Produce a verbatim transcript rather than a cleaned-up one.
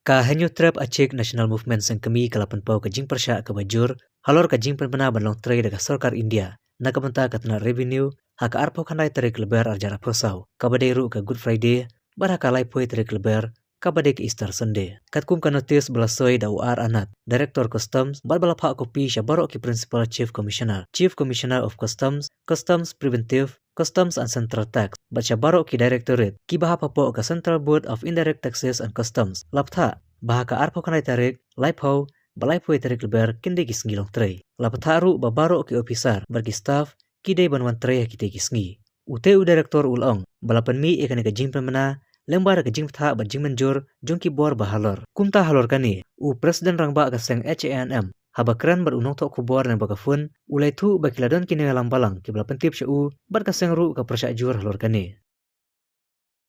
Ka Hynñiewtrep Achik National Movement Sengkmie ka la pynpaw ka jingpyrshah kaba jur halor ka jingpynbna ban long trei da ka sorkar India na ka bynta ka tnat revenue ha ka arphew khyndai tarik Lber arhajar arphew saw, kaba dei ruh ka Good Friday, bad ha ka laiphew tarik Lber, kaba dei ka Easter Sunday. Katkum ka notice ba la soi da u R Anat, Director Customs, bad ba la phah copy sha baroh ki Principal Chief Commissioner, Chief Commissioner of Customs, Customs Preventive, Customs and Central Tax, bad sha baroh ki Directorate kiba hap hapoh ka Central Board of Indirect Taxes and Customs, la bthah ba ha ka arphew khyndai tarik, laiphew, bad laiphew tarik Lber kin dei ki sngi long trei. La bthah ruh ba baroh ki officer bad ki staff ki dei ban wan trei ha kitei ki sngi. Utei u Director u la ong ba la pynmih ïa kane ka jingpynbna lyngba da ka jingbthah bad jingmynjur jong ki bor ba halor. Kumta halor kane, u President Rangbah ka seng H A N M, haba kren bad u nongthoh khubor lyngba ka phone, u la ïathuh ba ki la don ki nongïalam balang kiba la pyntip sha u, bad ka seng ruh ka pyrshah jur halor kane.